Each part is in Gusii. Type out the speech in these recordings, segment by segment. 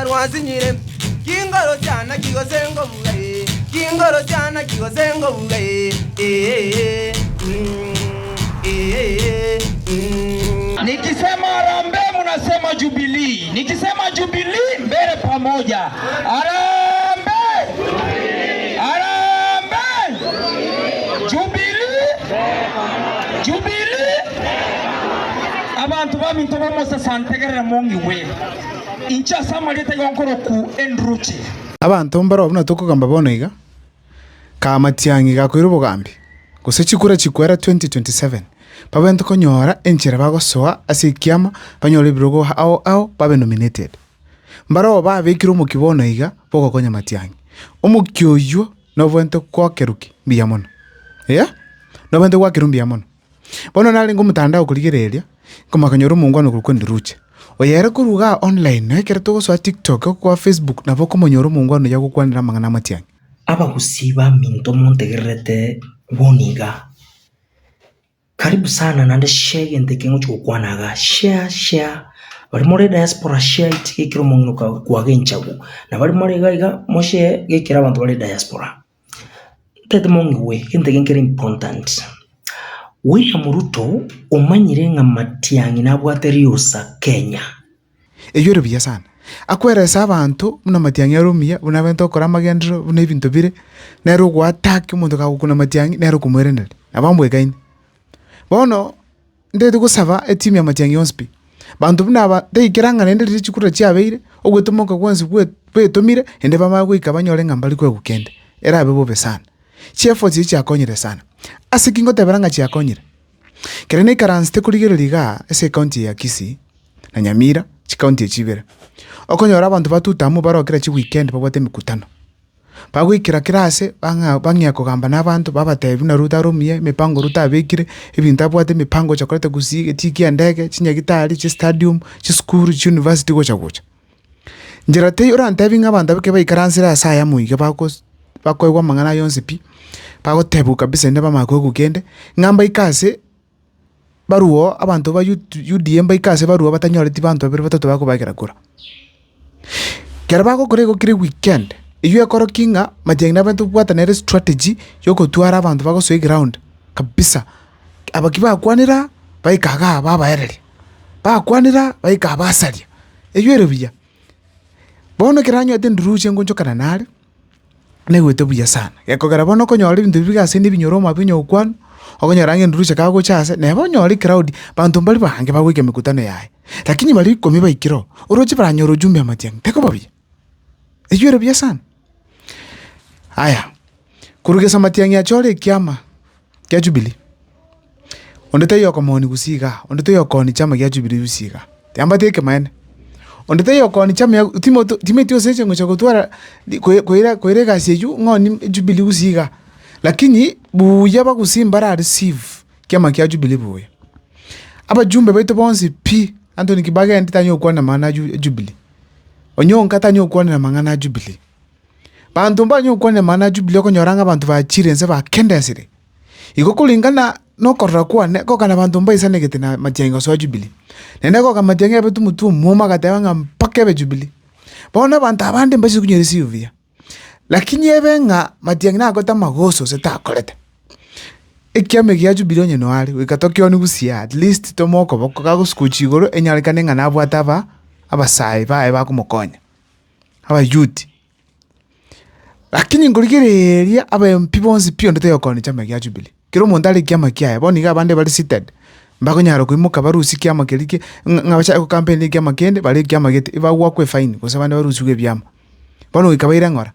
rwasinyire Kingoro chiana ki gose ngobuga ee Kingoro chiana ki gose ngobuga ee ee mm, ee mm. Nikisema harambee mnasema Jubilee, nikisema Jubilee mbele pamoja. Harambee! Harambee! Jubilee! Jubilee! Abanto baminto b'omosasa ntegerere mong'igwe, inche ase amarieta igo nkoroku enduruche. Abanto mbarabwo buna tokogamba bono iga, kaa matiang'i gakoira obogambi, gose chikura chikwera 2027, babwenerete konyora enchera bagosoa ase ekiama banyore ebirogo ao ao babe nominated. Mbarabwo babekire omokia bono iga bogokonya matiang'i. Omokia oywo nobwenerete goakerwa ki? Mbuya mono, eh, nobwenerete goakerwa mbuya mono. Bono narenge omotandao korigereria, nkomanya konyora omongwana okorokwa Enduruche. Oyo ere korwa igaa online na ekero togosoa tiktok, ogokoa facebook nabo okomonyora omongwana oyio agokwanera amang'ana amatiang'i. Abagusii baminto montegererete bono iga, karibu sana naende share egento eke ngochia gokwana igaa, share share, baria more diaspora share it gekere omong'ina kwaga enchagu, na baria more iga iga moshare gekere abanto bare diaspora. Ntagete mong'igwe egento eke nkere important, William Ruto omanyire ng'a Matiang'i nabwate riusa Kenya. Eyio ere buya sana. Akweresa abanto buna matiang'i are omuya, buna abente gokora amagenderero, buna ebinto bire, nere ogoattack omonto kagokuna matiang'i nere okomoiraneria. Nabo ambwekaine. Bono, ntagete gosaba etimu ya matiang'i yonsi pi, banto buna aba taikera ng'a naende riria chikura chiabeire, ogoetomoka gwensi bwe bwetomire, naende bamanye goika banyore ng'a mbari koegwa kende, erabe bobe sana. Chiefforts echi chiakonyire sana. Ase ki ngotebera ng'a chiakonyire? Ekero naikaransete korigereria igaa ase ecounty eye ya Kisii, na Nyamira, chicounty echi ibere, okonyora abanto ba Tutamu baroo kera chiweekend babwate emekutano, bagoikera kera ase bang'a bang'ea kogamba na abanto babatebia buna Ruto are omuya, emipango Ruto abekire, ebinto abwate emipango gocha koreta Gusii, egetii kia endege, chinyagitari, chistadium, chisukuru, chiuniversity gocha gocha. Nchera teiyo orantebie ng'a abanto abwo ekero baikaransire ase ayamo iga bagos bakoigwa amang'ana aya onsi pi, bagotebiwa kabisa naende bamanye koigwa kende, ng'a mbaike ase barwoo abanto ba UDA mbaike ase barwoo batanyoreti banto babere batato bakobakera kura. Ekero bagokora igo kera eweekend, eywo ekorokia ng'a matiang'i nabwate kobwata nere estrategy ya okotwara abanto bagosoa eground kabisa, aba ki bakwanera baika igaa babaereria, bakwanera baika basaria, eywo ere buya. Bono ekero anywete enduruche ngonchokana nare, naigwete buya sana, gekogera bono okonyora ebinto ebi biga ase ebinyoro omanyete onye gokwana, okonyora ng'a enduruche kagocha ase, neba onyore ecrowd, banto mbari bange bagoika emekutano yaye, lakini baria ikomi baikire oo, oroche baranyore ujumbe amatiang'i, tekoba buya, eywo ere buya sana. Aya, korwa gesa amatiang'i achore ekiama kia Jubilee, onde taiyo okomooni gusii igaa, onde taiyo okooni chiama gia Jubilee gusii igaa, tiambati ekemanyererio. Onde taiyo okooni chiama ya timoto timeti gose inche ngocha gotwara koe koira koira egasi eywo ng'oni Jubilee gusii igaa, lakini buya abagusii mbara receive kiama kia Jubilee buya. Abajumbe baito bonsi pi, Anthony Kibagendi tanya gokwana amang'ana a Ju Jubilee, Onyonka tanya gokwanera amang'ana a Jubilee. Banto mbanye gokwania amang'ana a Jubilee okonyora ng'a abanto bachire inse bakendesire. Igo koringana nokorora kwane, gokana abanto mbaisanegete na matiang'i gosoa Jubilee. Naende goka matiang'i abete omotwe omwomo agateba ng'a mpaka ebe Jubilee. Bono abanto abande mbachire konyora esibio buya, lakini ebe ng'a matiang'i nakorete amagoso gose takorete, ekiama ekiya Jubilee onye noare are, goika tokeoni gusii at least tomoe okoboko gagosuka igoro enyarekane ng'a nabwate aba abasae baye bakomokonya. Abayuti. Lakini nkorigereria aba MP bonsi pi onde tayokoonia chiama gia Jubilee. Kera omonto are ekiama kiaye, bono iga abande bare seated, mbakonyara koimoka barusie ekiama keria ki ng'a ng'a bachake gocampaign ekiama kende bare ekiama gete, ebagoakwa efaini gose abande barusiwe ebiama. Bono goika baire ng'ora.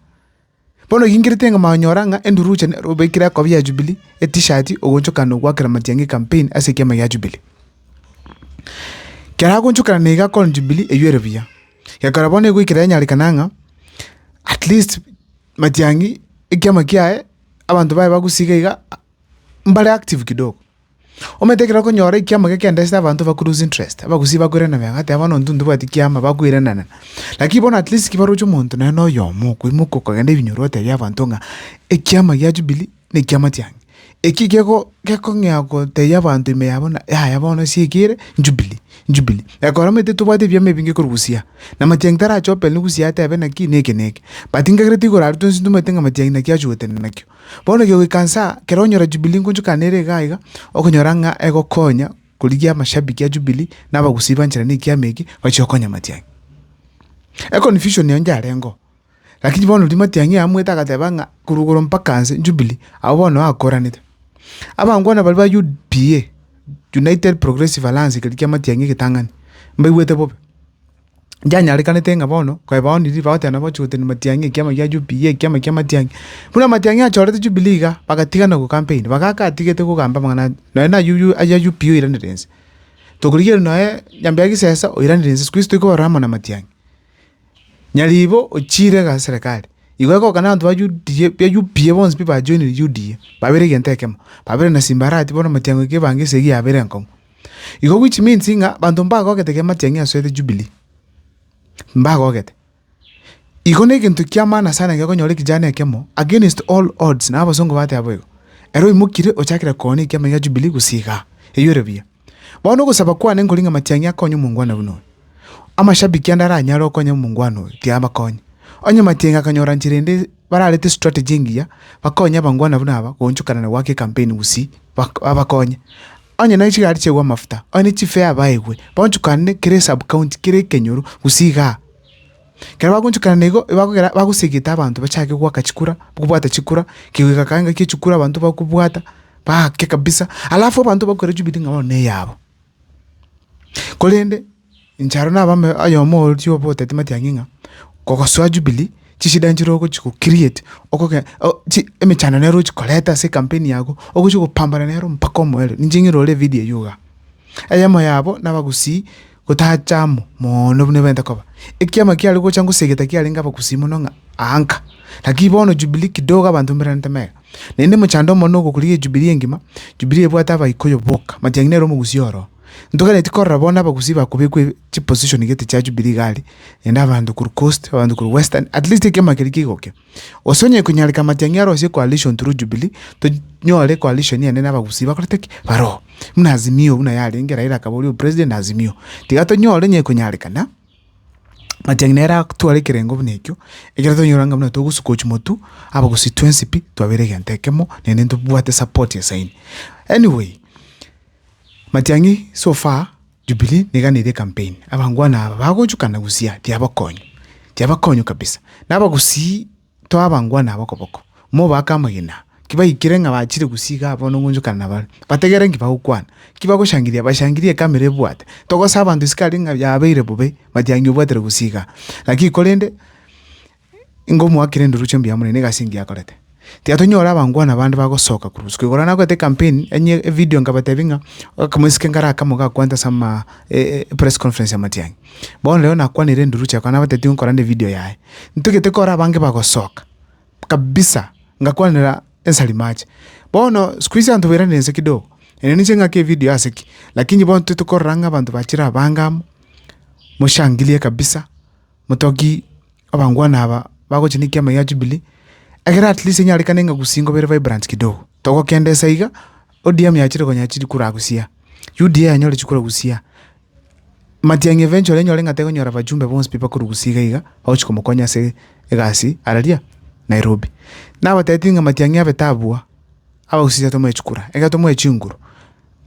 Bono ginkerete ng'a manyora ng'a enduruche nero obekire ekobi ya Jubilee, etishati ogoonchokana ogoakera matiang'i ecampaign ase ekiama gia Jubilee. Kero agoonchokana na iga akore Jubilee eywo ere buya. Gekogera bono egoikera yanyarekana ng'a at least matiang'i ekiama kiaye abanto baye bagusii iga mbare active kidogo. Omanyete ekero okonyora ekiama gekendesete abanto bako lose interest, abagusii bakoirana magega bateba bono intwe ntobwati kiama bakoiranana. Lakini bono at least ki baroche omonto nonye na oyomo okoimoka okogenda ebinyoro otebie abanto ng'a ekiama gia Jubilee na ekiama tiang'i. Eki geko gekong'ea gotebia abanto ime yabo buna yaya bono ase eke ere Jubilee. Jubilee. Ekero omanyete tobwate ebiama ebinge korwa gusii aa, na Matiang'i tarache openly gusii atebe naki neke neke. But nkagerete igoro aria twensi ntomanyete ng'a Matiang'i naki achia gotenena nakio. Bono kegoika nse aa, kero onyora Jubilee ngonchokana nere iga iga, okonyora ng'a egokonya korigia amashabiki a Jubilee na abagusii bancherane ekiama eke, bachie gokonya Matiang'i. Econfusion eyio nchiarengeo. Lakini bono riria Matiang'i aamwete agateba ng'a korwa igoro mpaka nse Jubilee, abwo bono akoranete. Abangwana baria ba UPA, United Progressive Alliance keria kia Matiang'i egetang'ani, mbaigwete bobe. Nchianyarekanete ng'a bono koeba bono riria bagoteba nabo bagochi gotenena Matiang'i ekiama kia UPA ekiama kia Matiang'i. Buna Matiang'i achorete Jubilee iga, bagatigana go campaign, bagaka atigete kogamba amang'ana nonye na aywo aya UPA oiranire nse. Tokorigereria nonye Nyambega Gisesa oiranire nse, siku hizi toikobarora amo na Matiang'i. Nyaribo ochiire iga ase serikali, igo egokana abanto ba UDA ba UPA bonsi pi bajoinire UDA, babere egento ekemo, babere na Simba Arati bono Matiang'i goika ebange esegi yabere enkong'u. Igo which means ng'a abanto mbagogete ekero Matiang'i asoete Jubilee, mbagogete. Igo na egento kia maana sana ekero okonyora ekijana ekemo, against all odds na abasongo bateba boigo, ere oimokire ochakire koonia ekiama gia Jubilee gose igaa, eywo ere buya. Bono ogosaba kwane nkori ng'a Matiang'i akonye omongwana buna oyo. Amashabiki ande aranyare gokonya omongwana oyo, tiga abakonye. Onye Matiang'i akanyora nchera ende bararete estrategy engiya, bakonye abangwana buna aba goonchokana na goaka ecampaign gusii, bak babakonye. Onye ne chigari chiaigwe amafuta, onye ne chifare baegwe, baonchokane kera esub county, kera ekenyoro gusii igaa. Ekero bagoonchokana na igo, ebakogera bagosegeta abanto bachake goaka chikura, kobwata chikura, kegoika kae ngaki echikura abanto bakobwata, baake kabisa, alafu abanto bakore Jubilee ng'a bono neyabo. Korende, inche aro nabame oyomo oria oboteti matiang'i ng'a, kogosoa Jubilee, chishida nchire ogochi go create, okoge o chi emechando nere ogochi koreta ase ecampaign yago, ogochi gopambana nero mpaka omoerio. Ninche ng'irore evideo eywo igaa. Eyemo yabo nabagusii gotacha amo moono buna ebwenerete koba. Ekiama kiare gocha ngosegeta kiarenge abagusii mono ng'a anka. Lakini bono Jubilee kidogo abanto mberanete mega. Naende omochando omonene ogokorigia Jubilee engima, Jubilee ebwate abaikoyo boka, Matiang'i nere omogusii oroo. Ntoganetie korora bono abagusii bakobekwa chiposition gete chia Jubilee iga aria, naende abanto korwa coast, abanto korwa western, at least ekiama keria kegokia. Gose onye konyareka Matiang'i arosie coalition through Jubilee, tonyore coalition enene abagusii bakorete ki? Baroo. Buna Azimio buna yarenge Raila akaba oria opresident Azimio. Tiga tonyore onye konyarekana, Matiang'i nere atware ekerengo buna ekio, ekero tonyora ng'a buna togosuka gochia motwe, abagusii twensi pi, twabeire egento ekemo, naende ntobwate support esaini. Anyway, Matiang'i so far, Jubilee niga nere ecampaign, abangwana aba bagochukana gusii tiabakonywa, tiabakonywa kabisa. Na abagusii toe abangwana aba koboko, mobaake amagena, ki baikire ng'a bachire gusii igaa bono ngochukana nabare, bategere nki bagokwana, ki bagoshangiria bashangirie ekamera ebwate, togosa abanto isiko aria ng'a yabeire bobe, matiang'i obwatire gusii igaa. Lakini korende, Ingomoakera enduruche mbuya mono, negasi engiya akorete. Tiga tonyore abangwana bande bagosoka korwa isiko. Igoro nakorete ecampaign, enye evideo nkabatebia ng'a, akamoiseke nkare akamo gakwanete ase ama press conference ya Matiang'i. Bono rero nakwanire enduruche ekero nabatebetie nkora nde evideo yaye. Ntogete kora abange bagosoka, kabisa, ngakwanera ensari mache. Bono siku hizi abanto bairanire inse kidogo, ere ninche ng'ake evideo ase ki, lakini bono intwe tokorora ng'a abanto bachire abange amo, moshangilie kabisa. Motoki abangwana aba bagochia na ekiama gia Jubilee, ekero at least enyarekane ng'a gusii nkobere vibrant kidogo. Togokendesa iga, ODM yachire konya chikura gusii aa, UDA yanyore chikura gusii aa, Matiang'i eventually enyore ng'a tekonyora bajumbe bonsi pi bakorwa gusii iga iga, bagochi komokonya ase egasi araria Nairobi. Nabatebetie ng'a Matiang'i abe tabua, abagusii tomoe chikura, ekero tomoe chinguru,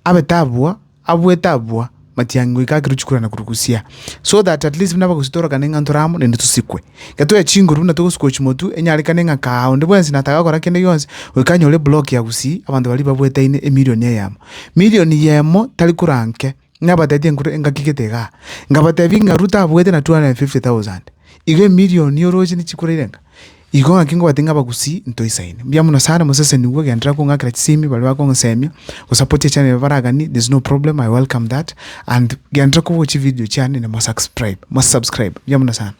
abe tabua. Abuete abwo, matiang'i goika akerwe chikura na korugusia, so that at least buna abagusii torokane ng'a ntore amo naende tosikwe. Ekero tore chinguru buna togosikwa gochia motwe, enyarekane ng'a kaa onde bwensi nataka gokora kende gionsi, goika anyore eblock ya gusii, abanto baria babwetaine emilion eyemo. Million eyemo tari kura nke, nabatetie nkure engaki gete igaa, nkabatebia ng'a Ruto abuete na 250,000, igo emilion oroche ne chikura ire nka. Igo ng'aki nkobatebi ng'a abagusii ntoisaine. Mbuya mono sana mosesenigwe genderera kong'akera chisemi baria bakonsemia, gosupport echannel baraganie there's no problem I welcome that and genderera kobochia video chiane na mo subscribe mo subscribe mbuya mono sana.